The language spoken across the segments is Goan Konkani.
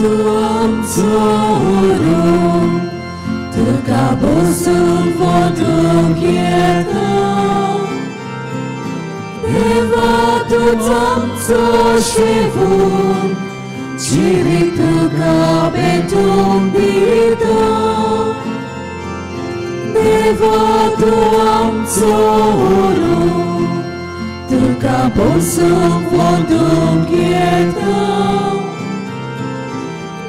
तूं आमचो उरूं तुका बसूंक वदूंक येता देवा तूंच आमचो शेवून जिवीत तुका भेटूंक दिता देवा तूं आमचो उरूं तुका बसूंक वदूंक येता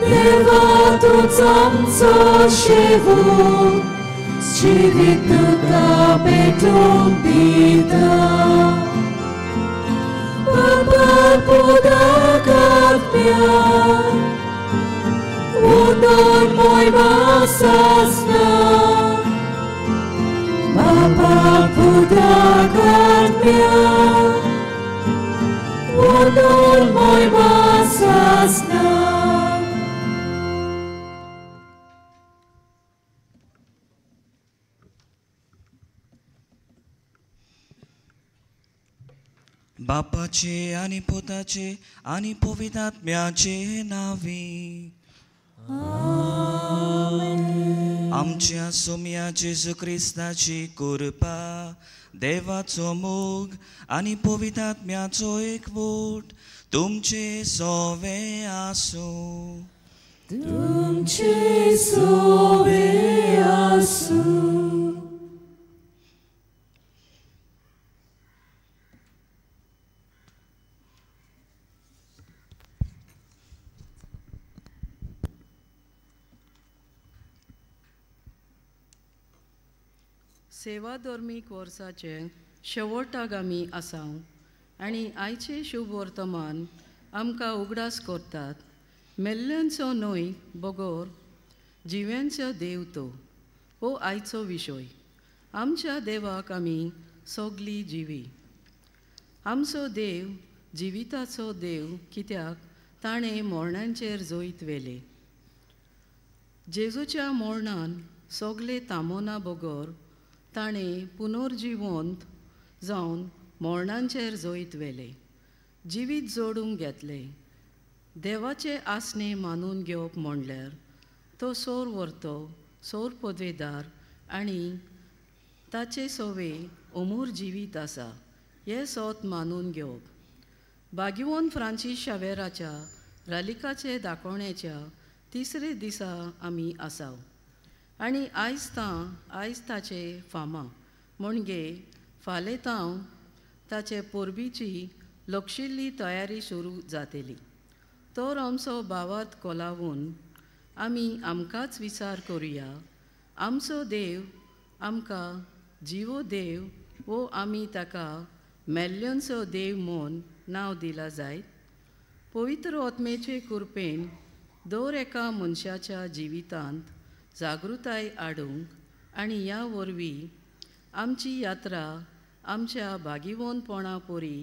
देवा तूंच आमचो शेवून जिवीत तुका भेटूंक दिता बाबा पुदाकात्म्या उदोन मोय मासासना बाबा पुदाकात्म्या उदोन मोय मासासना. बापाचे आनी पुताचे आनी पवित्र आत्म्याचे नांवी आमच्या सोम्या जेजू क्रिस्ताची कृपा देवाचो मोग आनी पवित्र आत्म्याचो एकवट तुमचे सोवे आसूं. तुमचे सोवे आसूं. सेवा धर्मीक वर्साचे शेवटाक आमी आसा आनी आयचे शुभ वर्तमान आमकां उगडास करतात मेल्ल्यांचो न्हय बगर जिव्यांचो देव तो हो आयचो विशय. आमच्या देवाक आमी सगली जिवी. आमचो देव जिविताचो देव कित्याक ताणें मरणांचेर जैत व्हेलें. जेजूच्या मरणान सगले तामोना बगर ताणें पुनर्जिवंत जावन मरणांचेर जैत व्हेलें, जिवीत जोडूंक घेतलें. देवाचें आसणें मानून घेवप म्हणल्यार तो सोर व्हरतो सोर पदवेदार आनी ताचे सवे अमूर जिवीत आसा हें सोत मानून घेवप. बागिवोन फ्रांसीस शावेराच्या रालिकाचे दाखोवण्याच्या तिसरे दिसा आमी आसाव आनी आयज आयज ताचे फामा म्हणजे फालें ताचे परबीची लक्षिल्ली तयारी सुरू जातली. तर आमचो भावार्थ कोलावून आमी आमकांच विचार करुया. आमचो देव आमकां जिवो देव वो आमी ताका मेल्ल्यांचो देव म्हूण नांव दिलां जायत. पवित्र आत्म्याचे कृपेन दर एका मनशाच्या जिवितांत जागृताय हाडूंक आनी ह्या वरवीं आमची यात्रा आमच्या भागिवंतपणा परी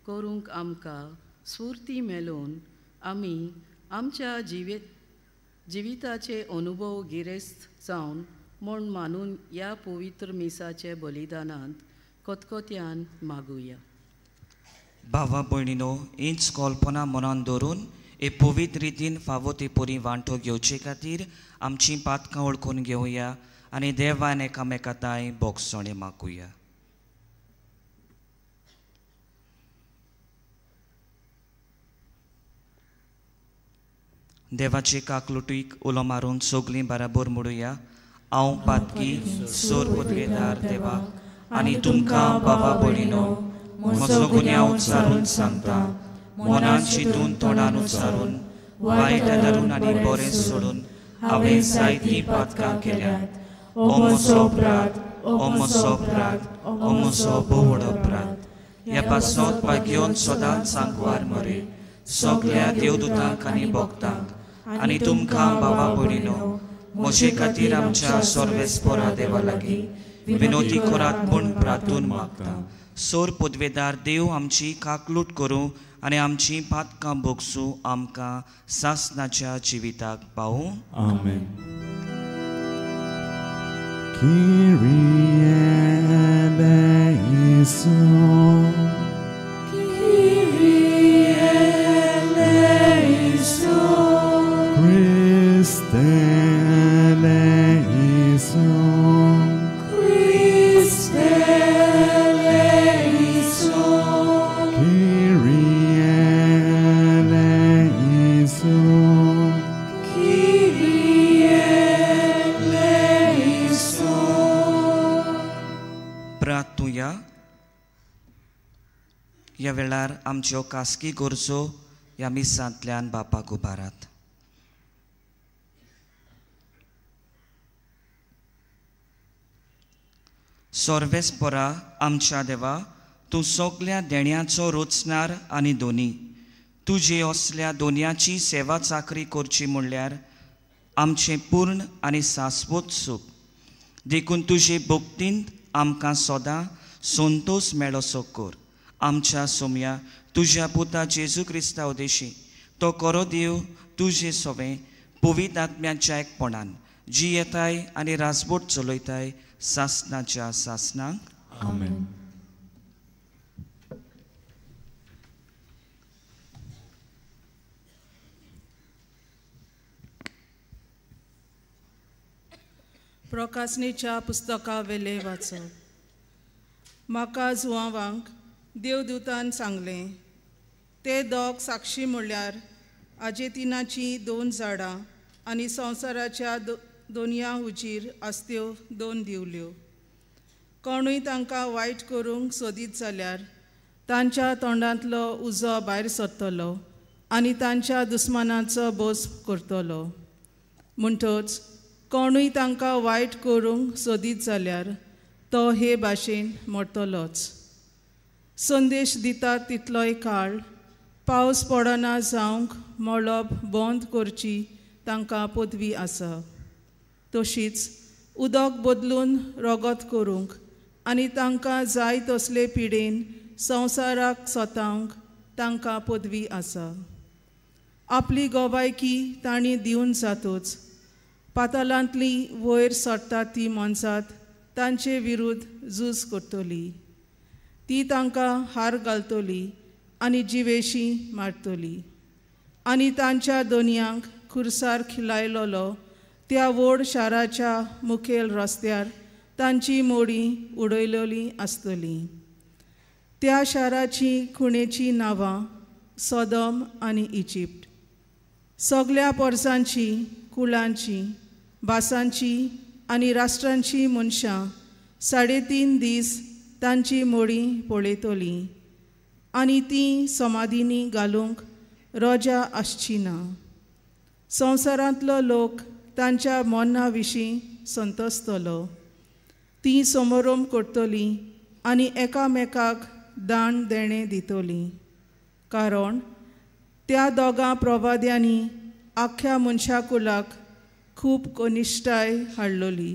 करूंक आमकां स्फूर्ती मेळून आमी आमच्या जिविताचे अनुभव गिरेस्त जावन म्हूण मानून ह्या पवित्र मिसाचे बलिदानांत कतकत्यान मागुया. भावा भयणीनो, हीच कल्पना मनान दवरून हे पवित्र रितीन फावो ते परी वांटो घेवचे खातीर आमची पातकां वळखून घेवया आनी देवान एकामेका तांय बोगसणें मागुया. देवाचे काकलुटीक उलो मारून सगलीं बराबर म्हणुया. हांव पातकी सोर पदवेदार देवाक आनी तुमकां बाबा भयणीनो म्हजो गुन्यांव उच्चारून सांगता. मनान चिंतून तोंडान उच्चारून वायट धरून आनी बरें सोडून हांवें जायतीं पातकां केल्यात. ओ म्हजो अपराध, ओ म्हजो अपराध, ओ म्हजो भोव व्हड अपराध. ह्या पासत भाग्योन सदांच सांगवार मरे सगल्या देवदूतांक आनी भक्तांक आनी तुमकां बाबा भयणीनो म्हजे खातीर आमच्या सर्वेस्पोरा देवा लागीं विनोती करात म्हूण प्रार्थून मागता. सोर पदवेदार देव आमची काकलूट करूं आनी आमची पातकां भोगसूं आमकां सासनाच्या जिविताक पावूं. आमेन. Kyrie eleison. Kyrie eleison. ह्या वेळार आमच्यो खासगी गरजो ह्या मिसांतल्यान बापाक उबारात. सर्वेस्परा आमच्या देवा, तूं सगल्या देण्याचो रचणार आनी दोनी. तुजे असल्या दोनयाची सेवा चाकरी करची म्हणल्यार आमचें पूर्ण आनी शाश्वत सूख. देखून तुजे भक्तींत आमकां सदां संतोश मेळोसो कर. आमच्या सोम्या तुज्या पुता जेजू क्रिस्ता उदेशी तो करो देव तुजे सवें पवित्र आत्म्याच्या एकपणान जी येताय आनी राजबोट चलयताय सासनाच्या सासनाक. आमेन. प्रकाशनेच्या पुस्तका वेले वाचप. म्हाका जुवांवांक देवदूतान सांगलें, ते दोग साक्षी म्हणल्यार आजेतिनाचीं दोन झाडां आनी संवसाराच्या दोनया हुजीर आसत्यो दोन दिवल्यो. कोणूय तांकां वायट करूंक सोदीत जाल्यार तांच्या तोंडांतलो उजो भायर सरतलो आनी तांच्या दुस्मानाचो बोस करतलो. म्हणटच कोणूय तांकां वायट करूंक सोदीत जाल्यार तो हे भाशेन मरतलोच. संदेश दिता तितलोय काळ पावस पडना जावंक मळब बंद करची तांकां पदवी आसा. तशीच उदक बदलून रगत करूंक आनी तांकां जाय तसले पिडेन संवसाराक सतावंक तांकां पदवी आसा. आपली गोवायकी तांणी दिवन जातूच पातालांतली वयर सरता ती मनसात तांचे विरुद्ध झूज करतली. ती तांकां हार घालतली आनी जिवेशी मारतली आनी तांच्या दोनयांक खुरसार खिलायलोलो त्या व्हड शाराच्या मुखेल रस्त्यार तांची मोडी उडयलेली आसतली. त्या शाराची खुणेचीं नांवां सोदम आनी इजिप्त. सगल्या पोरसांची, कुळांची, भासांची आनी राष्ट्रांची मनशां 3.5 दीस तांची मोडी पळयतली आनी ती समाधीनी घालूंक रोजा आसची ना. संवसारांतलो लोक तांच्या मरणा विशीं संतोसतलो. ती समारंभ करतली आनी एकामेकाक दान देणें दितली, कारण त्या दोगां प्रवाद्यांनी आख्ख्या मनशाकुलाक खूब कनिश्ठाय हाडलोली.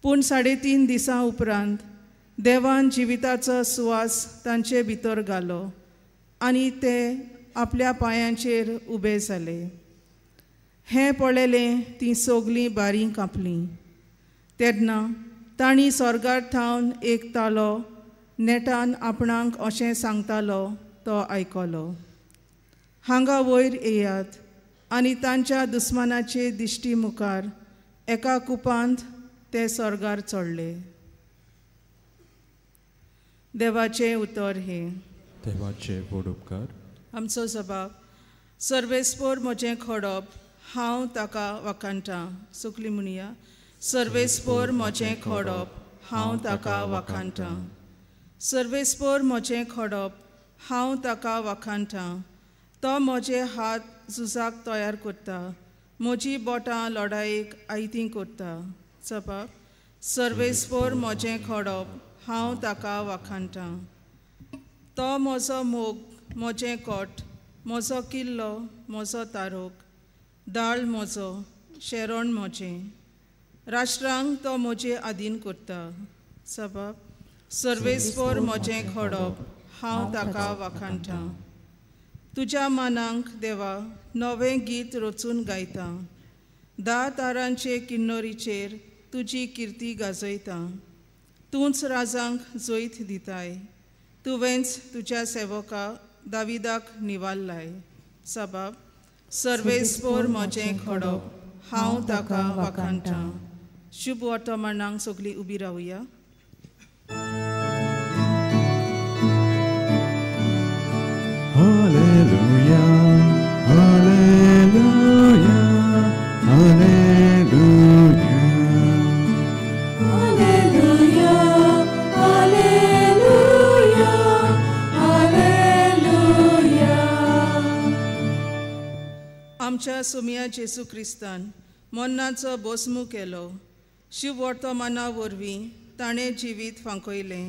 पूण 3.5 दिसां उपरांत देवान जिविताचो सुवास तांचे भितर घालो आनी ते आपल्या पांयांचेर उबे जाले. हें पळयलें तीं सगलीं बारीं कांपलीं. तेन्ना तांणी स्वर्गार थावन एक तालो नेटान आपणाक अशें सांगतालो तो आयकलो, हांगा वयर येयात. आनी तांच्या दुस्मानाचे दिश्टी मुखार एका कुपांत ते स्वर्गार चडले. देवाचें उतर हें. देवाचे व्हड उपकार. आमचो जबाब. सर्वेस्पोर म्हजें खोडप, हांव ताका वाखाणटां. सुकली म्हणया, सर्वेस्पोर म्हजें खोडप, हांव ताका वाखाणटां. सर्वेस्पोर म्हजें खोडप, हांव ताका वाखाणटां. तो म्हजे हात झुजाक तयार करता, म्हजी बोटां लडायेक आयतीं करता. जबाब. सर्वेस्पोर म्हजें खोडप, हांव ताका वाखाणटां. तो म्हजो मोग, म्हजें कोट, म्हजो किल्लो, म्हजो तारोक, दाळ म्हजो, शेरण म्हजें. राष्ट्रांक तो म्हजे आदीन करता. जबाब. सर्वेस्पोर म्हजें खोडप, हांव ताका वाखाणटां. तुज्या मानांक देवा नवें गीत रचून गायता. 10 तारांचे किन्नरीचेर तुजी किर्ती गाजयता. तूंच राजांक जैत दिताय, तुवेंच तुज्या सेवका दाविदाक निवारलाय. जबाब. सर्वेस्पोर म्हजें खोडप, हांव ताका वाखाणटां. शुभ वर्तमानांक सगळीं उबी रावया. Hallelujah, hallelujah, hallelujah. Hallelujah, hallelujah, hallelujah. आमच्या सुमया जेजू क्रिस्तान मरणाचो बोसमू केलो. शिववर्तमाना वरवीं ताणें जिवीत फांकयलें,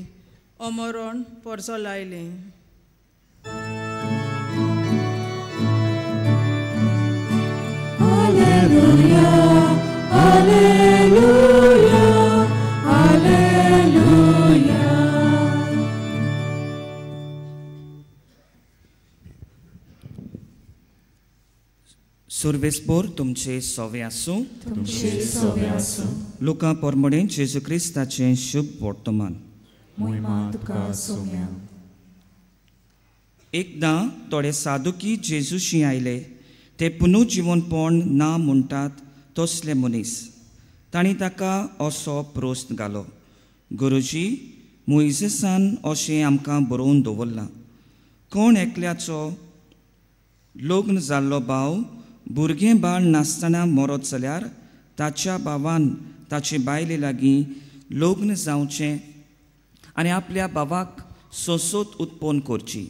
अमरण परजलायलें. Alleluia, Alleluia, Alleluia. सुर्वेस्पोर तुमचे सोवे आसूं. तुमचे सोवे आसूं. लुका पोरमोडें जेजू क्रिस्ताचें शुभ वर्तमान. मोहिमा तुका सोम्या. एकदां थोडे सादुकी जेजूशी आयले. ते पुनर्जिवनपण ना म्हणटात तसले मनीस. तांणी ताका असो प्रस्न घालो, गुरुजी, मोयजेसान अशें आमकां बरोवन दवरलां, कोण एकल्याचो लग्न जाल्लो भाव भुरगें बाळ नासतना मरत जाल्यार ताच्या भावान ताचे बायले लागीं लग्न जावचें आनी आपल्या भावाक सोंसोत उत्पन्न करची.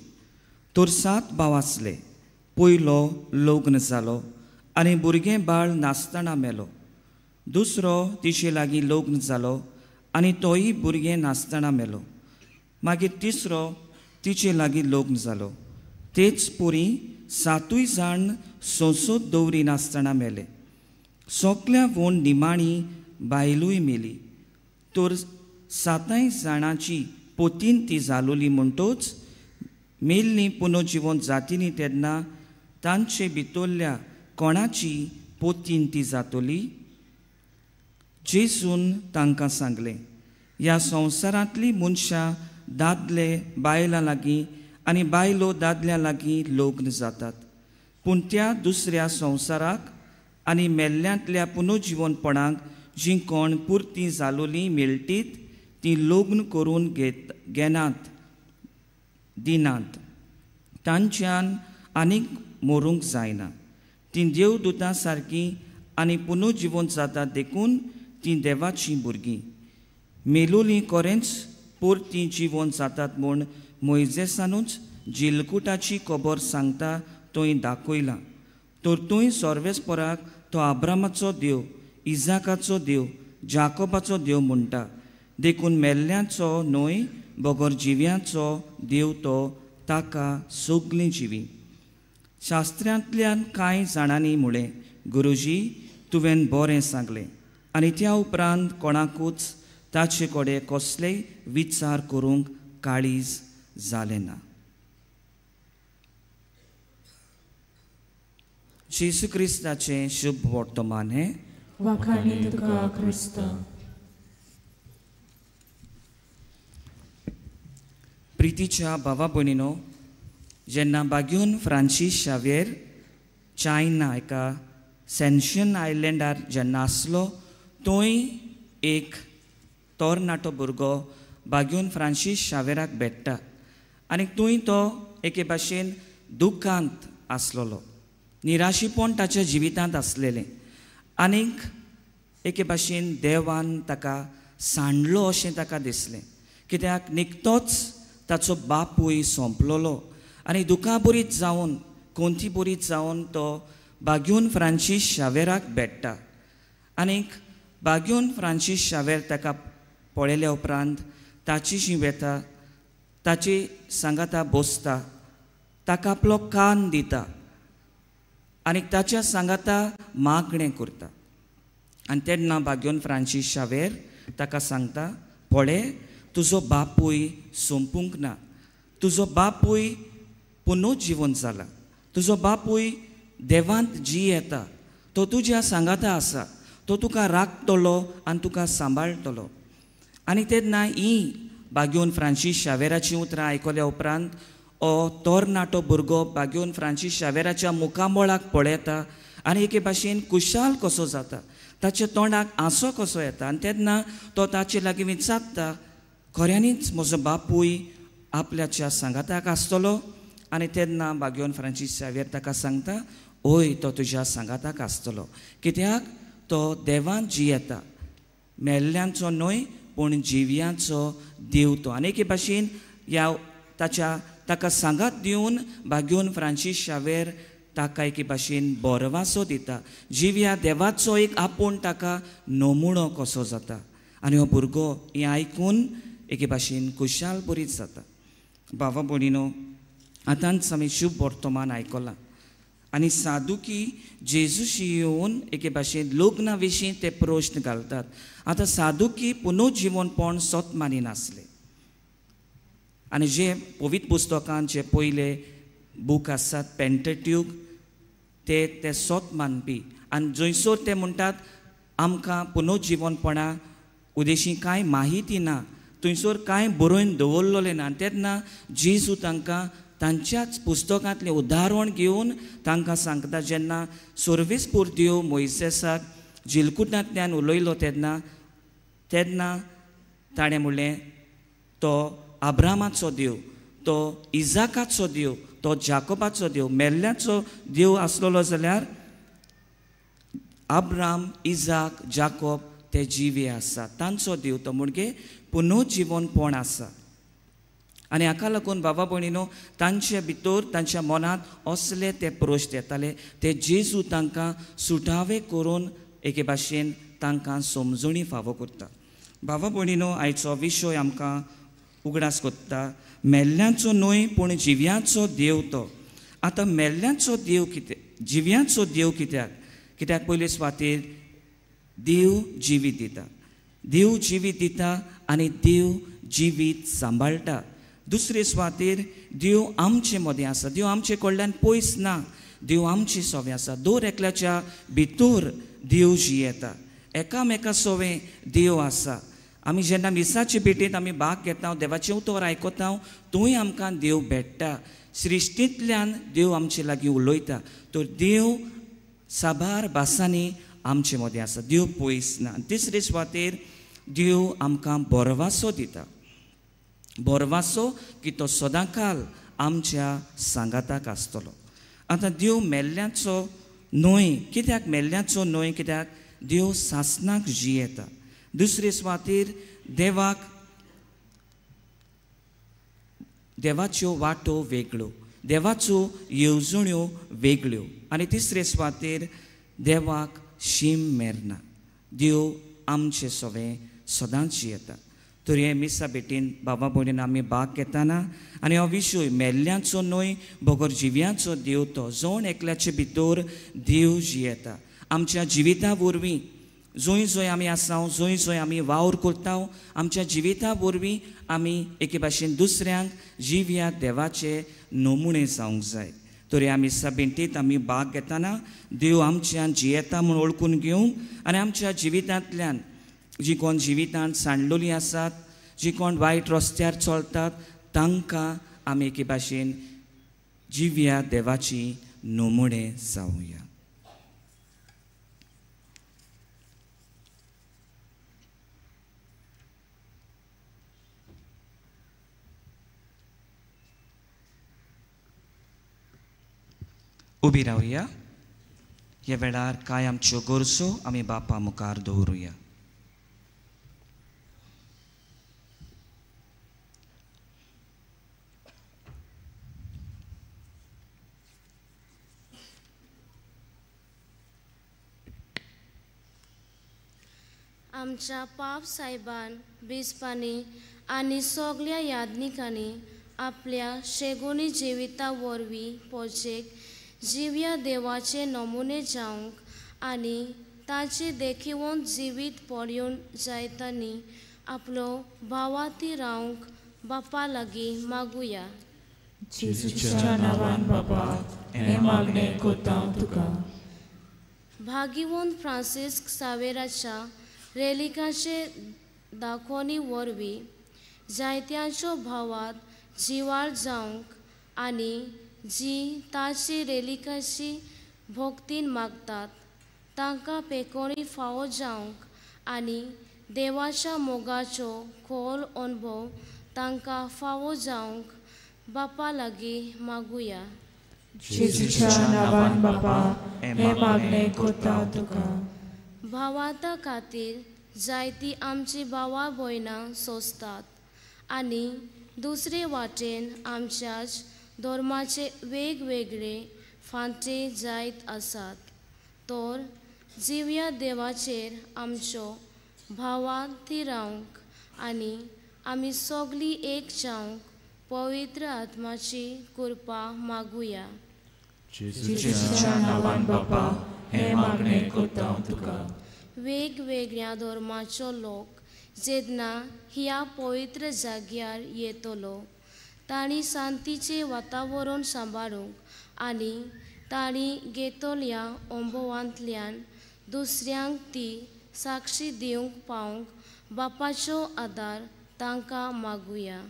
तर 7 भाव आसले. पयलो लग्न जालो आनी भुरगें बाळ नासतना मेलो. दुसरो तिचे लागीं लग्न जालो आनी तोय भुरगें नासतना मेलो. मागीर तिसरो तिचे लागीं लग्न जालो. तेच पुरी 7 जाण सोंसोत दवरी नासतना मेले. सगल्या वोन निमाणी बायलूय मेली. तर 7 जाणांची पोतीन ती जालोली. म्हणटोच मेल्ली पुनर्जिवन जातिनी तेन्ना तांचे भितरल्या कोणाची पोतीन ती जातली? जेजून तांकां सांगलें, ह्या संवसारांतलीं मनशां दादले बायलां लागीं आनी बायलो दादल्यां लागीं लग्न जातात, पूण त्या दुसऱ्या संवसाराक आनी मेल्ल्यांतल्या पुनर्जिवनपणाक जीं कोण पुरतीं जालोलीं मेळटीत तीं लग्न करून घेनात दिनात. तांच्यान आनीक मरूंक जायना. तीं देवदूतां सारकीं आनी पुनर्जिवन जातात, देखून तीं देवाचीं भुरगीं. मेलोलीं कोरेंच परतीं जिवन जातात म्हूण मोयजेसानूच जिलकुटाची खबर सांगता थंय दाखयलां. तर थंय सर्वेस्पराक तो आब्रामाचो देव, इजाकाचो देव, जाकोबाचो देव म्हणटा. देखून मेल्ल्यांचो न्हय बगर जिव्यांचो देव तो ताका सगलीं जिवी. शास्त्रांतल्यान कांय जाणांनी म्हळें, गुरुजी, तुवें बरें सांगलें. आनी त्या उपरांत कोणाकूच ताचे कडेन कसलेय विचार करूंक काळीज जालें ना. जेजू क्रिस्ताचें शुभ वर्तमान हें. वाखाणी तुका क्रिस्ता. प्रितीच्या भावा भयणीनो, जेन्ना बाग्यून फ्रांसीस शाव्येर चायना एका सेन्शन आयलंडार जेन्ना आसलो, थंय एक तरणाटो भुरगो बाग्यून फ्रांसीस शाव्येराक भेट्टा आनी थंय तो एके भाशेन दुखांत आसलेलो, निराशीपण ताच्या जिवितांत आसलेलें आनीक एके भाशेन देवान ताका सांडलो अशें ताका दिसलें. कित्याक निकतोच ताचो बापूय सोंपलेलो आनी दुखाबरीत जावन कोंतीबरीत जावन तो बाग्यून फ्रांसीस शाव्येराक भेट्टा आनीक बाग्यून फ्रांसीस शाव्येर ताका पळयल्या उपरांत ताचीशी वेता, ताची सांगाता बसता, ताका आपलो कान दिता आनी ताच्या सांगाता मागणें करता. आनी तेन्ना बाग्यून फ्रांसीस शाव्येर ताका सांगता, पळय, तुजो बापूय सोंपूंक ना, तुजो बापूय पुनर्जिवन जाला, तुजो बापूय देवांत जी येता, तो तुज्या सांगाता आसा, तो तुका राखतलो आनी तुका सांबाळटलो. आनी तेन्ना ही बाग्यून फ्रांसीस शाव्येराचीं उतरां आयकल्या उपरांत ओ तरणाटो भुरगो बाग्यून फ्रांसीस शाव्येराच्या मुखामळाक पळयता आनी एके भाशेन खुशाल कसो जाता, ताच्या तोंडाक आंसो कसो येता. आनी तेन्ना तो ताचे लागीं विचारता, खऱ्यांनीच म्हजो बापूय आपल्याच्या सांगाताक आसतलो? आनी तेन्ना बाग्यून फ्रांसीस शाव्येर ताका सांगता, ओय, तो तुज्या सांगाताक आसतलो, कित्याक तो देवान जियेता, मेल्ल्यांचो न्हय पूण जिव्यांचो देव तो. आनी एके भाशेन ह्या ताच्या ताका सांगात दिवन बाग्यून फ्रांसीस शाव्येर ताका एके भाशेन बोरवासो दिता. जिव्या देवाचो एक आपूण ताका नमुणो कसो जाता आनी हो भुरगो हें आयकून एके भाशेन खुशाल बरीच जाता. बाबा भयणीनो, आतांच आमी शुभ वर्तमान आयकलां आनी सादुकी जेजूशी येवन एके भाशेन लग्ना विशीं ते प्रश्न घालतात. आतां सादुकी पुनर्जिवनपण सत मानिनासले आनी जे पवित्र पुस्तकान जे पयले बूक आसात पेंटेट्यूक ते ते सत मानपी आनी जंयसर ते म्हणटात आमकां पुनर्जिवनपणा उदेशी कांय माहिती ना, थंयसर कांय बरोवन दवरलेलें ना. तेन्ना जेजू तांकां तांच्याच पुस्तकांतलें उदाहरण घेवन तांकां सांगता, जेन्ना सर्वेस्पूर देव मोयसेसाक जिलकुटांतल्यान उलयलो तेन्ना तेन्ना ताणें म्हणलें तो अब्रामाचो देव, तो इजाकाचो देव, तो जाकोबाचो देव. मेल्ल्याचो देव आसलेलो जाल्यार अब्राम, इजाक, जाकोब ते जिवे आसा, तांचो देव तो म्हणजे पुनर्जिवनपण आसा. आनी हाका लागून बाबा भयणीनो तांचे भितर तांच्या मनांत असले ते प्रश्न येताले, ते जेजू तांकां सुटावे करून एके भाशेन तांकां समजणी फावो करता. बाबा भयणीनो, आयचो विशय आमकां उगडास कोत्ता मेल्ल्यांचो न्हय पूण जिव्यांचो देव तो. आतां मेल्ल्यांचो देव कित्याक, जिव्यांचो देव कित्याक? कित्याक पयले सुवातेर देव जिवीत दिता, देव जिवीत दिता आनी देव जिवीत सांबाळटा. दुसरे सुवातेर देव आमचे मदें आसा, देव आमचे कडल्यान पयस ना, देव आमचे सवें आसा. दर एकल्याच्या भितर देव जियेता, एकामेका सवें देव आसा. आमी जेन्ना मिसाचे भेटेंत आमी भाग घेता, देवाचें उतर आयकता, थंय आमकां देव भेट्टा. सृश्टींतल्यान देव आमचे लागीं उलयता. तर देव साबार भासांनी आमचे मदें आसा, देव पयस ना. तिसरे सुवातेर देव आमकां बोरवासो दिता, बोरवासो की तो सदांकाल आमच्या सांगाताक आसतलो. आतां देव मेल्ल्याचो न्हय, कित्याक मेल्ल्याचो न्हय? कित्याक देव सासणाक जियेता. दुसरे सुवातेर देवाक देवाच्यो वाटो वेगळ्यो, देवाच्यो येवजण्यो वेगळ्यो. आनी तिसरे सुवातेर देवाक शीम मेरना, देव आमचे सवें सदांच जियेता. तर हे मिसा भेटीन बाबा भयणीन आमी भाग घेताना आनी हो विशय मेल्ल्यांचो न्हय बगर जिव्यांचो देव तो, जण एकल्याचे भितर देव जियेता. आमच्या जिविता वरवीं जंय जंय आमी आसा, जंय जंय आमी वावर करता, आमच्या जिविता वरवीं आमी एके भाशेन दुसऱ्यांक जिव्या देवाचे नमुणे जावंक जाय. तर ह्या मिसा भेटींत आमी भाग घेताना देव आमच्यान जियेता म्हूण वळखून घेवंक आनी आमच्या जिवितांतल्यान जी कोण जिवितांत सांडलेलीं आसात, जी कोण वायट रस्त्यार चलतात, तांकां आमी एके भाशेन जिव्या देवाची नमुणे जावया. उबी रावया. ह्या वेळार कांय आमच्यो गरजो आमी बापा मुखार दवरुया. आमच्या पाप सायबान, बिस्पांनी आनी सगल्या याज्ञिकांनी आपल्या शेगुणी जिविता वरवीं पोचेक जिव्या देवाचे नमुने जावंक आनी ताचे देखिवंत जिवीत पळोवन जायतानी आपलो भावाती रावंक बापा लागीं मागुया. जेजूच्या नांवान बाबा हें मागणें कोत्ता तुका. भागिवंत फ्रांसिस्क सावेराच्या रेलिकाचे दाखोवणी वरवीं जायत्यांच्यो भावात जिवाळ जावंक आनी जी ताची रेलिकाची भक्तीन मागतात तांकां पेकोणी फावो जावंक आनी देवाच्या मोगाचो खोल अणभव तांकां फावो जावंक बापा लागीं मागुया. जेजूच्या नांवान बापा हें मागणें कोत्ता तुका. भावार्था खातीर जायतीं आमची भावा भयणां सोंसतात आनी दुसरे वाटेन आमच्याच धर्माचे वेगवेगळे फांटे जायत आसात. तर जिव्या देवाचेर आमच्यो भावां थिरावंक आनी आमी सगळीं एक जावंक पवित्र आत्माची कृपा मागुया. जेजूच्या नांवान बापा हें मागणें करता तुका. वेगवेगळ्या धर्माचो लोक जेन्ना ह्या पवित्र जाग्यार येतलो तांणी शांतीचें वातावरण सांबाळूंक आनी तांणी घेतल्या अणभवांतल्यान दुसऱ्यांक ती साक्षी दिवंक पावंक बापाचो आदार तांकां मागुया.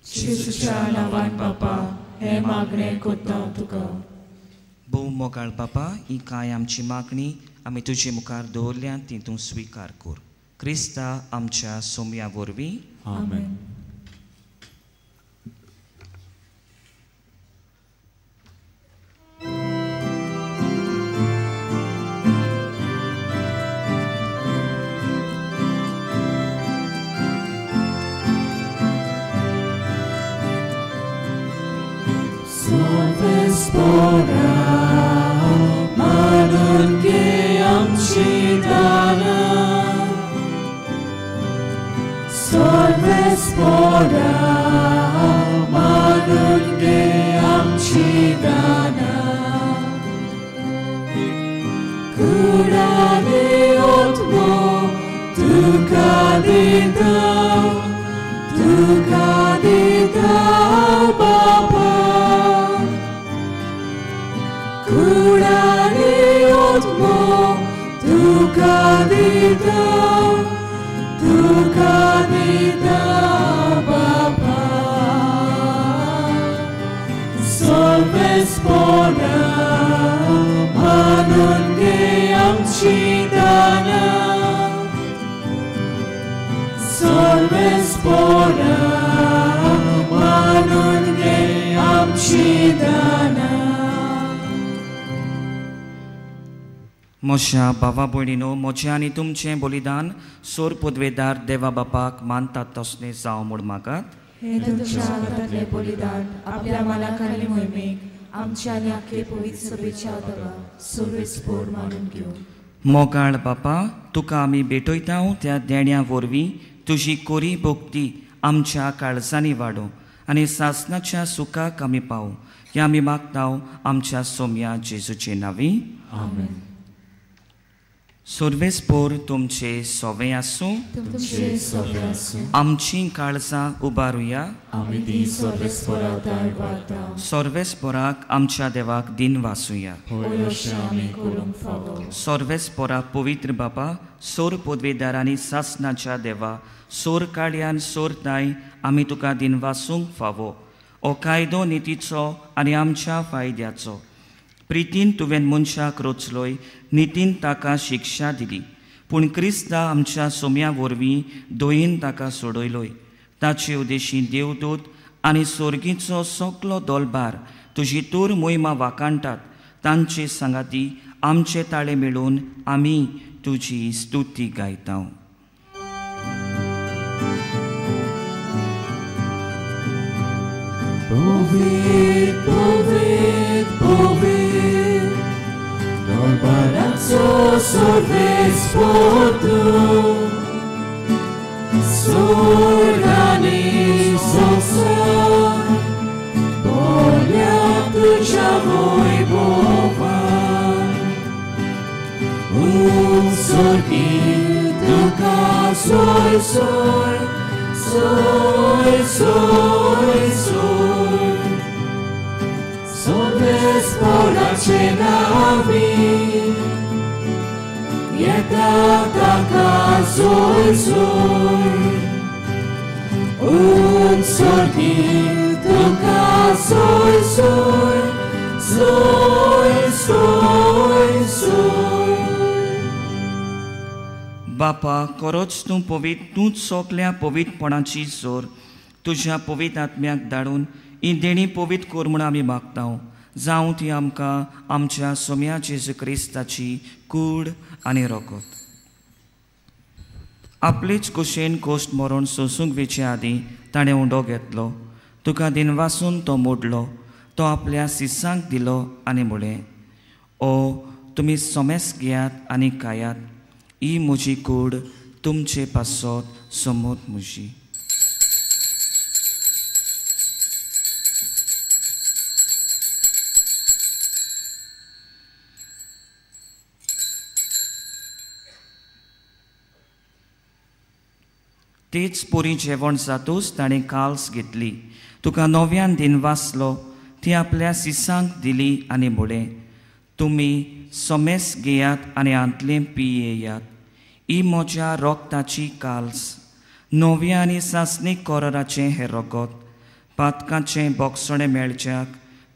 जेजूच्या नांवान बापा हें मागणें करता तुका. भोव मोगाळ बापा, ही कांय आमची मागणी आमी तुजे मुखार दवरल्या ती तूं स्विकार कर. क्रिस्ता आमच्या सोम्या वरवीं. आमेन. म्हज्या भावा भयणीनो, म्हजें आनी तुमचें बलिदान सोर पदवेदार देवा बापाक मानतात तसलें जावं म्हूण मागात. हें तुमच्या हातांतलें बलिदान आपल्या मानाखाली मोहिमेक आमच्या आनी आख्खे पवित्र सभेच्या देवा सोर्वेस्पोर मानून घेवं. मोगाळ बापा, तुका आमी भेटयता त्या देण्या वरवीं तुजी कोरी भक्ती आमच्या काळजांनी वाडूं आनी सासनाच्या सुखाक आमी पावूं हें आमी मागता आमच्या सोम्या जेजूचे नांवी. आमेन. सोर्वेस्पोर तुमचे सोवे आसूं. तुमचे सोवे आसूं. आमची काळजां उबारुया. आमी ती सोर्वेस्पोराक उबारता. सोर्वेस्पोराक आमच्या देवाक दिन वासुया. होय अशें आमी करूंक फावो. सोर्वेस्पोरा पवित्र बापा, सोर पदवेदार आनी सासनाच्या देवा, सोर काळयान सोर ताय आमी तुका दिन वासूंक फावो. हो कायदो नितीचो आनी आमच्या फायद्याचो. प्रितीन तुवें मनशाक रचलोय, नितीन ताका शिक्षा दिली, पूण क्रिस्ता आमच्या सोम्या वरवीं दयेन ताका सोडयलोय. ताचे उदेशी देवदूत आनी सोर्गीचो सगलो दोलबार तुजी तूर मोहिमा वाखाणटात. तांचे सांगाती आमचे ताळे मेळून आमी तुजी स्तुती गायता. Povit, povit, povit, Dolbarazzo sorvesportu, Sorgani sosa, Bolja tuđa voj bova, Un sorgi tuka soj soj, soj soj soj. Sorvesporace navi, Jeta taka soj soj. Un sorgi tuka soj soj, soj soj soj. बापा, खरोच तूं पवित्र, तूंच सगल्या पवित्रपणाची जोर तुज्या पवित्र आत्म्याक धाडून ही देणी पवित्र कर म्हूण आमी मागता. जावं ती आमकां आमच्या सोम्या जेजू क्रिस्ताची कूड आनी रगत. आपलेच कुशेन कोश्ट मरण सोंसूंक वेचे आदीं ताणें उंडो घेतलो, तुका दिनवासून तो मोडलो, तो आपल्या सिसांक दिलो आनी म्हळें, ओ तुमी सोमेस घेयात आनी खायात, ही म्हजी कूड तुमचे पासत समोर म्हजी. तेच पोरी जेवण जातूच ताणें काल्स घेतली, तुका नव्यान दिन वाचलो, ती आपल्या सिसांक दिली आनी म्हळें, तुमी सोमेस घेयात आनी हांतलें पियेयात, ही म्हज्या रोगताची काल्स, नव्या आनी सासणीक कोराचें हें रगत, पातकाचें बोगसणें मेळच्याक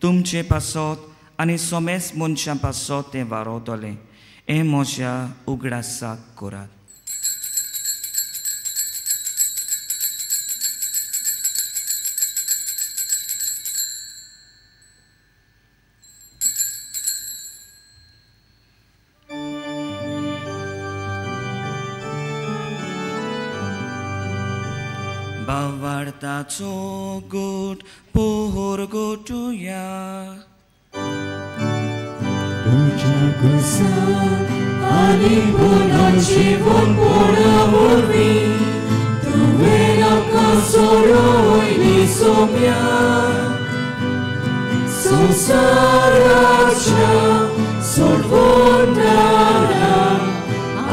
तुमचे पासत आनी सोमेस मनशां पासत तें वारोवतलें. हें म्हज्या उगडासाक करात. बावार्थाचो गोट पोर गोटुया तुज्या कुसान आनी पुनर्जीवनपणा वरवीं तुवें आमकां सोडयली सोम्या संवसाराच्या सोडवणारा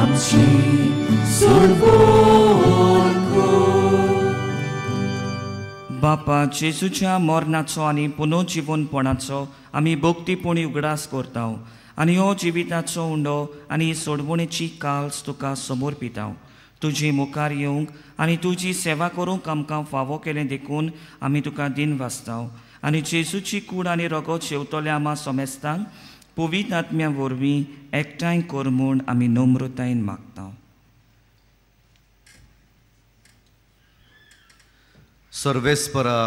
आमची सोडवण कर. बापा जेजूच्या मरणाचो आनी पुनर्जीवनपणाचो आमी भक्तीपणी उगडास करता आनी हो जिविताचो उंडो आनी सोडवणेची काल्स तुका समोर पिता. तुजी मुखार येवंक आनी तुजी सेवा करूंक आमकां फावो केलें देखून आमी तुका दिन वाचता आनी जेजूची कूड आनी रगत शेवतल्या आमा सोमेस्तांक पवित्र आत्म्या वरवीं एकठांय कर म्हूण आमी नम्रतायेन मागता. सर्वेस्परा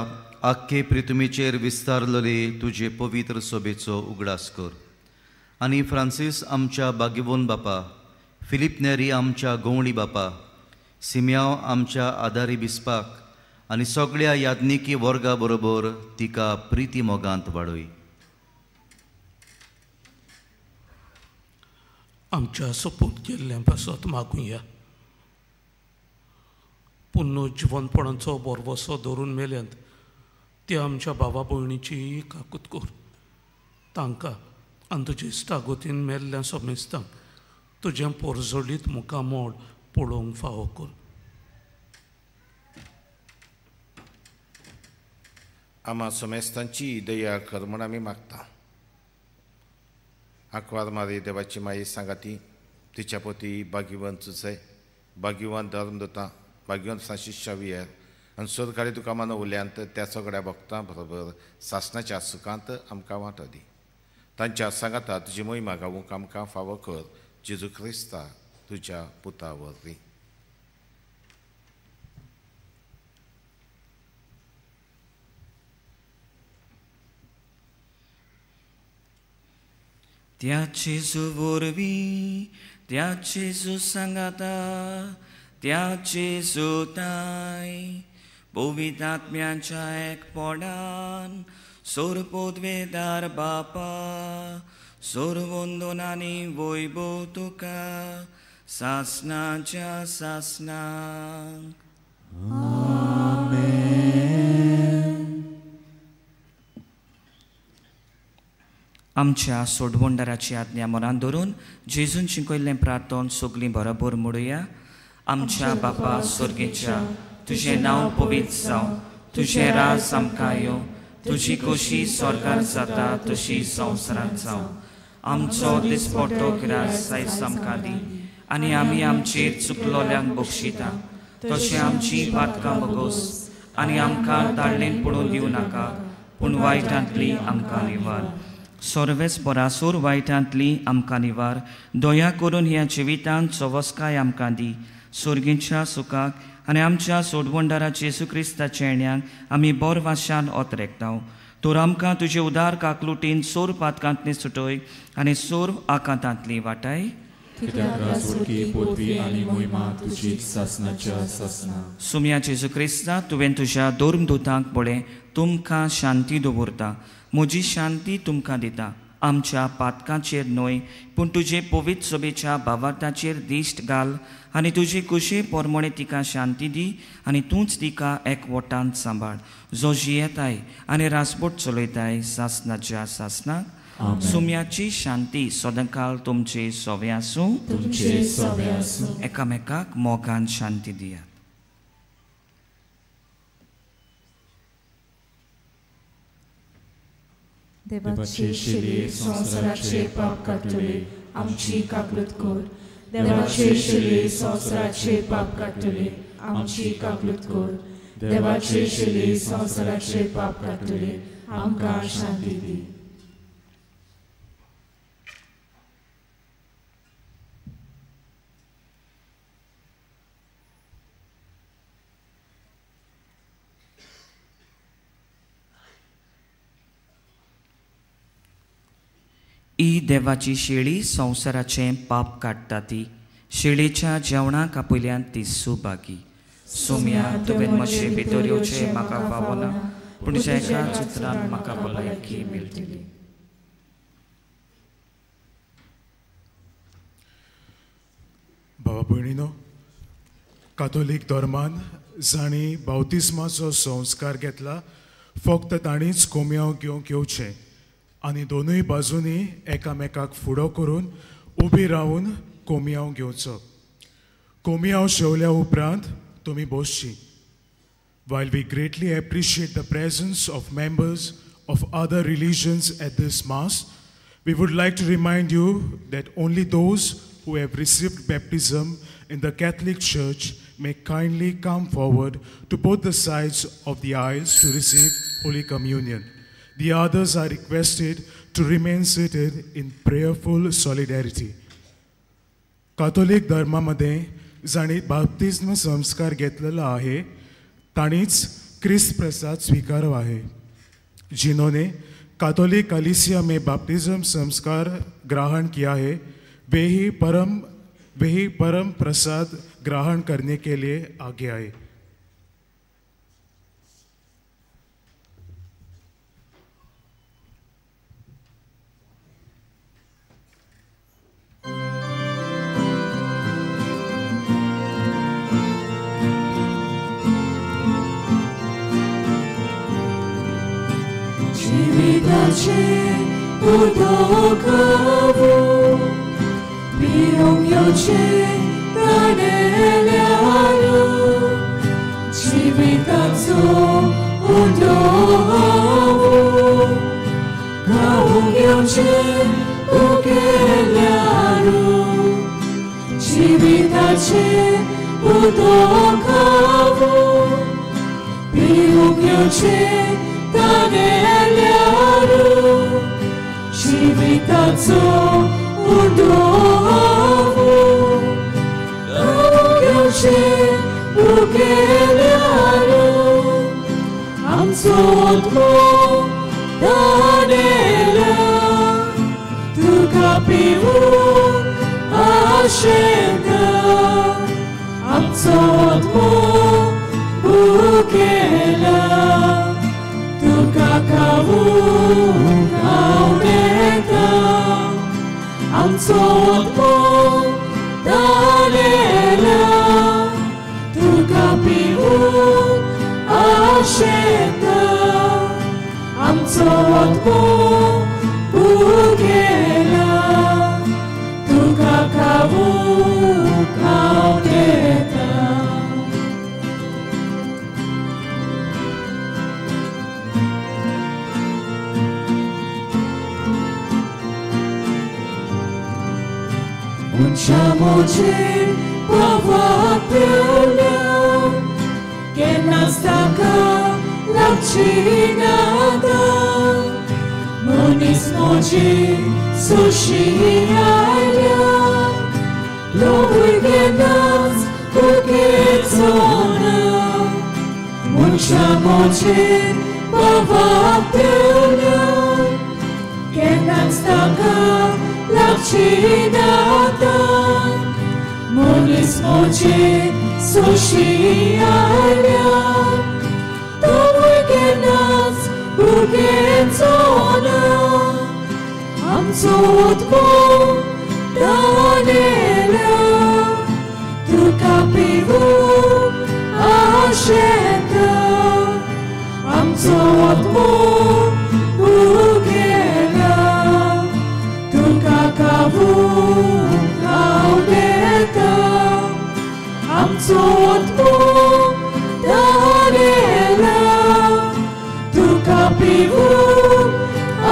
आख्खे पृथ्वीचेर विस्तारलेले तुजे पवित्र सोबेचो उगडास कर आनी फ्रांसीस आमच्या बागेवन बापा, फिलीप नेरी आमच्या गवळी बापा, सिम्याव आमच्या आदारी बिस्पाक आनी सगळ्या याज्ञिकी वर्गा बरोबर तिका प्रिती मोगांत वाडय. आमच्या सपूत केल्ल्या पासत मागुया. पुनर्जीवनपणाचो भरवसो धरून मेल्यांत त्या आमच्या भावा भयणीची काकूत कर. तांकां आनी तुजे इश्टागतीन मेल्ल्या समेस्तांक तुजें पोरजोलीत मुखामोड पळोवंक फावो कर. आमा समेस्तांची दया कर म्हूण आमी मागता. आंकवार मारी देवाची माई सांगाती तिच्या पोती भाग्यवंत चुचय, भाग्यवंत धर्मदूतां, भाग्यवंत फ्रांसीस शावियर आनी सरकारी तुका मान उल्यांत त्या सगळ्या भक्तां बरोबर सासणाच्या सुखांत आमकां वांटो दी. तांच्या सांगाता तुजी मोहिमा गावूंक आमकां फावो कर, जेजू क्रिस्ता तुज्या पुता वरवीं. त्या जेजू वरवीं, त्या जेजू सांगाता, त्या जेजूताय पवित्र आत्म्याच्या एकपणान सोरपोदवेदार बापा सोरवंदनानी वैभव तुका सासनाच्या सासनाक. आमच्या सोडवणदाराची आज्ञा मनान धरून जेजून शिकयल्लें प्रार्थन सगळीं बरोबर म्हणुया. आमच्या बापा स्वर्गेच्या, तुजें नांव पवित्र जावं, तुजें राज आमकां येवं, तुजी खोशी स्वर्गार जाता तशी संवसारांत जावं. आमचो दिसपट्टो ग्रास आयज आमकां दी आनी आमी आमचेर चुकलोल्यांक बक्षिता तशें आमची पातकां बगोस आनी आमकां ताळ्ळेन पडून दिवं नाका, पूण वायटांतली आमकां निवार. सर्वेस बरासूर वायटांतली आमकां निवार. दया करून ह्या जिवितांत सवस्काय आमकां दी. स्वर्गीच्या सुखाक आनी आमच्या सोडवणदारा जेजू क्रिस्ताच्या येण्याक आमी बोर वाशान ओतरेकता. तर आमकां तुजे उदार काकलुटीन सोर पातकांतली सुटय आनी सोर आकांतांतली वाटाय. कित्याक राजवटी पदवी आनी मोहिमा तुजी सासणाच्या सासणा. सुम्या जेजू क्रिस्ता, तुवें तुज्या धर्मदूतांक पळय तुमकां शांती दवरता, म्हजी शांती तुमकां दिता. आमच्या पातकांचेर न्हय पूण तुजे पवित्र सभेच्या भावार्थाचेर दिश्ट घाल आनी तुजे कुशे पोरमोणे तिका शांती दी आनी तूंच तिका एकवटान सांबाळ, जो जियेताय आनी रासबोट चलयताय सासणाच्या सासणाक. सुम्याची शांती सदांकाल तुमचे सोवे आसूं. एकामेकाक मोगान शांती दियात. देवाचे शिले संवसाराचे पाप काडटले आमची काकूत कर. देवाचे शिले संवसाराचे पाप काडटले आमची काकूत कर. देवाचे शिले संवसाराचे पाप काडटले आमकां शांती दी. ही देवाची शेळी संवसाराचें पाप काडटा ती शेळीच्या जेवणाक आपयल्यान ती सुभागी. सोम्या, तुवें म्हजे भितर येवचें म्हाका फावना, पूण तुज्या एकाच उतरान म्हाका भलायकी मेळटली. भावा भयणीनो, कातोलीक धर्मान जांणी बावतिस्माचो संस्कार घेतला फक्त तांणीच कोमयांव घेवंक येवचें आनी दोनूय बाजूंनी एकामेकाक फुडो करून उबी रावन कोमयांव घेवचो. कोमयांव शेवल्या उपरांत तुमी बसची. While we greatly appreciate the presence of members of other religions at this mass, we would like to remind you that only those who have received baptism in the Catholic Church may kindly come forward to both the sides of the aisles to receive Holy Communion. The others are requested to remain seated in prayerful solidarity. Catholic धर्मामध्ये जांणी बाप्तिज्म संस्कार घेतलेला आहे तांणीच क्रिस्त प्रसाद स्वीकारव आहे. जिन्होंने काथोलिक कलीसिया में बाप्तिज्म संस्कार ग्रहण किया है वे ही परम प्रसाद ग्रहण करने के लिए आगे आए. जिविताचे उदक पिवंक येवचें ताणेल्यार, जिविताचो उदक खावंक येवचें उगेल्यार, जिविताचें उदक पिवंक येवचें ताणेल्यार, जिविताचो उदक खावंक येवचें उगेल्यार, आमचो आत्मो ताणेला तुका पिवंक आशेता, आमचो आत्मो भुकेला तुका खावंक आवडटा, आमचो आत्मो ताणेला तुका पिवंक आशेता, आमचो आत्मो भुकेला तुका खावंक आवडटा. मनशा म्हजेर पावाक पेवल्या केन्नाच ताका लागची नाता, मनीस म्हजी सुशी आयल्या लोकूय केन्नाच उगेचो ना. मनशा म्हजेर पावाक पेवल्या केन्नाच ताका लागची नाता, मनीस मोजे सोशी आयल्या तोवूय केन्नाच भुकेचो ना आमचो आत्मो तानेल्या तुका पिवूंक आशेता आमचो आत्मो भुकेला तुका खावूंक आवडेता आमचो आत्मो तानेला तुका पिवूंक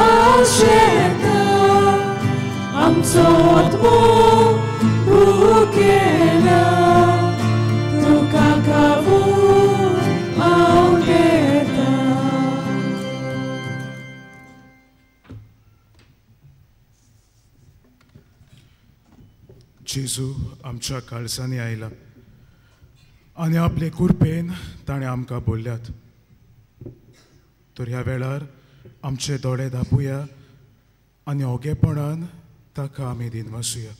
आशेता आमचो आत्मो भुकेला तुका खावूंक आवडेता. जेजू आमच्या काळजांनी आयला आनी आपले कृपेन ताणें आमकां बोल्ल्यात. तर ह्या वेळार आमचे दोळे धांपुया आनी ओगेपणान ताका आमी दिनवासुया.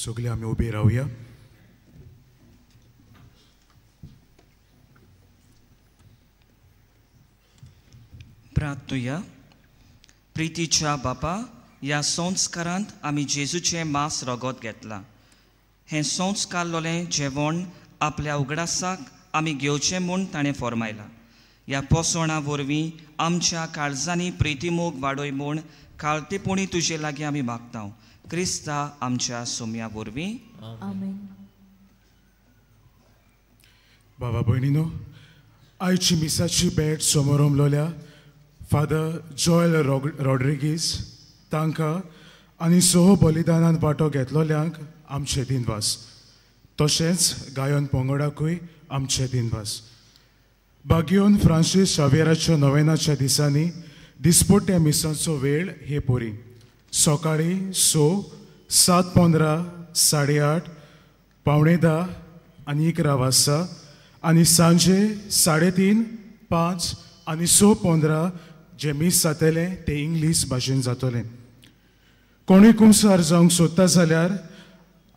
सगळे आमी उबे रावया. प्रार्थुया. प्रितीच्या बापा, ह्या संस्कारांत आमी जेजूचें मांस रगत घेतलां. हें संस्कारलोलें जेवण आपल्या उगडासाक आमी घेवचें म्हूण ताणें फॉर्मायलां. ह्या पोसवणा वरवीं आमच्या काळजांनी प्रितीमोग वाडय म्हूण काळतेपणी तुजे लागीं आमी मागता. क्रिस्ता आमच्या सोम्या वरवीं. आमेन. बाबा भयणीनो, आयची मिसाची भेट समोरमलोल्या फादर जॉयल रॉड्रिगीज तांकां आनी सह बलिदानान वांटो घेतलोल्यांक आमचे दिनवास. तशेंच गायन पंगडाकूय आमचे दिनवास. बागियोन फ्रांसीस शावेराच्या नोवेनाच्या दिसांनी दिसपट्ट्या मिसांचो वेळ हे पोरी सकाळीं 6, 7:15, 8:30, 9:45 आनी 11 वाजता आनी सांजे 3:30, 5 आनी 6:15 जे मीस जातलें तें इंग्लीश भाशेन जातलें. कोणूय कुमसार जावंक सोदता जाल्यार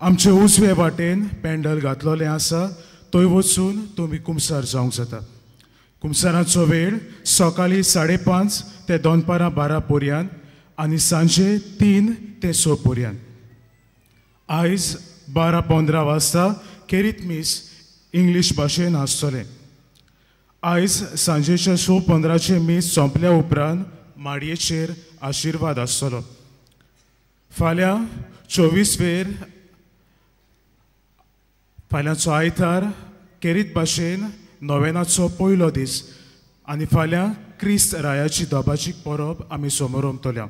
आमचे उजवे वाटेन पॅन्डल घातलोलें आसा, थंय वचून तुमी कुमसार जावंक जाता. कुमसाराचो वेळ सकाळीं 5:30 ते दनपारां 12 पर्यंत आनी सांजे 3 ते 6 पर्यंत. आयज 12:15 वाजता केरीत मीस इंग्लीश भाशेन आसतलें. आयज सांजेच्या 6:15 मीस सोंपल्या उपरांत माडयेचेर आशिर्वाद आसतलो. फाल्यां 24 वेर फाल्यांचो आयतार केरीत भाशेन नोवेनाचो पयलो दीस आनी फाल्यां क्रिस्त रायाची दबाजीक परब आमी समोरमतल्या.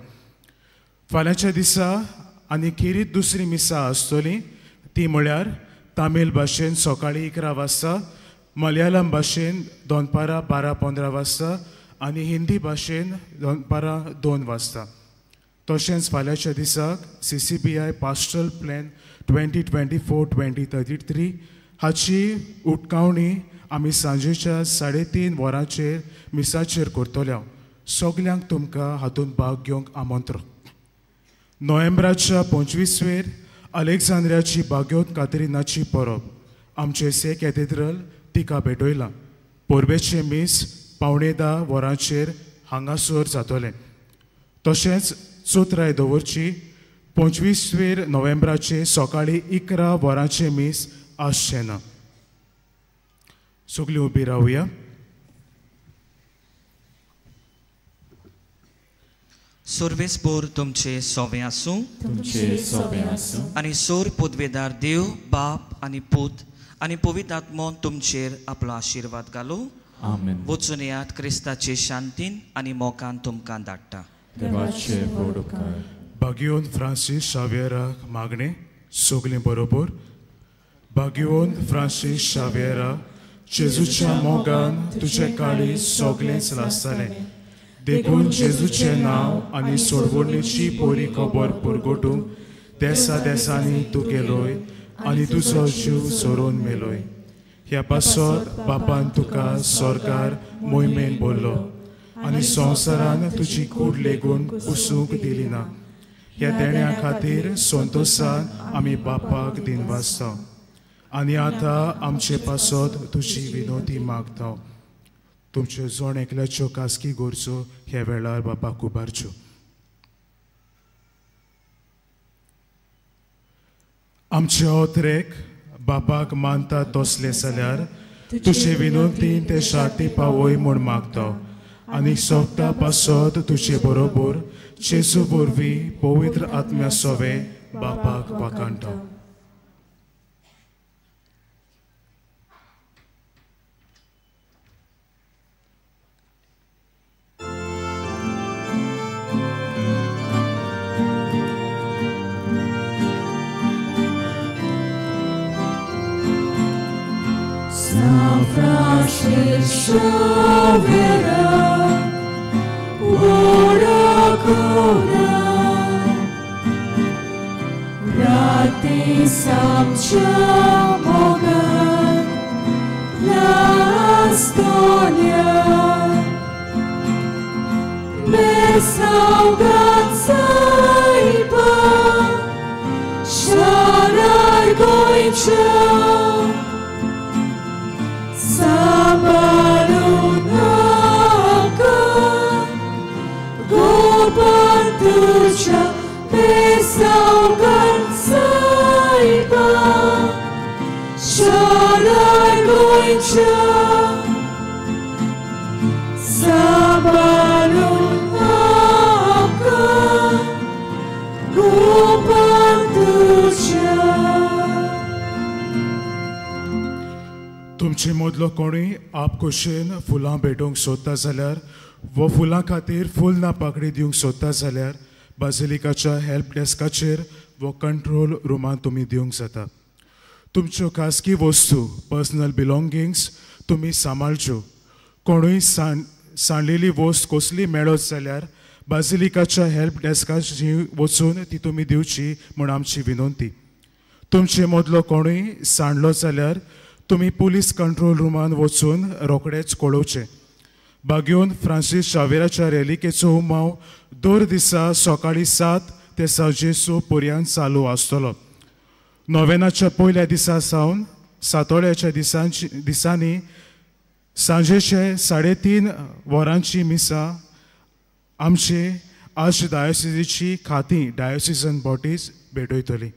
फाल्यांच्या दिसा आनी खेरीत दुसरी मिसां आसतली ती म्हळ्यार तामील भाशेन सकाळीं 11 वाजता, मलयाळम भाशेन दनपारां 12:15 वाजता आनी हिंदी भाशेन दनपारां 2 वाजता. तशेंच फाल्यांच्या दिसाक CCBI pastoral plan 2024-2033 हाची उटकावणी आमी सांजेच्या 3:30 वरांचेर मिसाचेर करतल्या. सगल्यांक तुमकां हातूंत भाग घेवंक आमंत्रण. नोव्हेंबराच्या 25 वेर अलेक्झांद्रियाची बाग्योत कातरिनाची परब आमचे से कॅथेड्रल तिका भेटयलां. परबेचें मीस 9:45 वरांचेर हांगासर जातलें. तशेंच चोत्राय दवरची 25 वेर नोव्हेंबराचे सकाळीं 11 वरांचें मीस आसचें ना. सगळीं उबी रावया. सर्वेस्पोर तुमचे सोवे आसूं तुमचे सोवे आसूं आनी सोर पदवेदार देव बाप आनी पूत आनी पवित्र आत्मो तुमचेर आपलो आशिर्वाद घालूं. आमेन. वचून येयात क्रिस्ताचे शांतीन आनी मोगान तुमकां धाडटा. देवाचे व्हड उपकार. बागियोन फ्रांसीस शावेराक मागणें सगळीं बरोबर. बागियोन फ्रांसीस शावेरा, जेजूच्या मोगान तुजें काळीज सगळेंच लासतालें, देखून जेजूचें नांव आनी सोडवणीची बरी खबर परगटूंक देसा देसांनी तूं गेलोय आनी तुजो जीव सोरोवन मेलोय. ह्या पासत बापान तुका सरकार मोहिमेन बोल्लो आनी संवसारान तुजी कूड लेगून कुसूंक दिली ना. ह्या देण्या खातीर संतोशान आमी बापाक दिनवासता आनी आतां आमचे पासत तुजी विनोती मागता. तुमच्यो जण एकल्याच्यो खासगी गरजो ह्या वेळार बापाक उबारच्यो. आमचे ओतरेक बापाक मानता तसले जाल्यार तुजे विनोतीन ते शांती पावय म्हूण मागता आनी सोगता पासत तुजे बरोबर जेजू वरवीं पवित्र आत्म्या सोवे बापाक वाखाणटा. San Francisco Xavier, ora cura, Rati samcha mogan, Lastonia, Besaugan saiba, Sharar goicha. Sabarunaka, Gopantucha, Pesaugan Saiba, Sharar Goicha. Sabarunaka, Gopantucha. तुमचे मदलो कोणूय आपखोशेन फुलां भेटोवंक सोदता जाल्यार वो फुलां खातीर फूल ना पाकळी दिवंक सोदता जाल्यार बाजिलिकाच्या हेल्प डेस्काचेर वो कंट्रोल रुमांत तुमी दिवंक जाता. तुमच्यो खासगी वस्तू पर्सनल बिलोंगिंग्स तुमी सांबाळच्यो. कोणूय सांडलेली वस्त कसली मेळत जाल्यार बाजिलिकाच्या हेल्प डेस्काचेर वचून ती तुमी दिवची म्हूण आमची विनंती. तुमचे मदलो कोणूय सांडलो जाल्यार तुमी पुलीस कंट्रोल रुमान वचून रोखडेच कळोवचें. बागयोन फ्रांसीस शावेराच्या रेलिकेचो उमाव दर दिसा सकाळीं 7 ते सांजे 6 पर्यंत चालू आसतलो. नोवेनाच्या पयल्या दिसा सावन सातोळ्याच्या दिसांनी सांजेचे 3:30 वरांची मिसां आमचे आर्च डायोसिजीची खातीं डायोसिजन बॉडीज भेटयतली.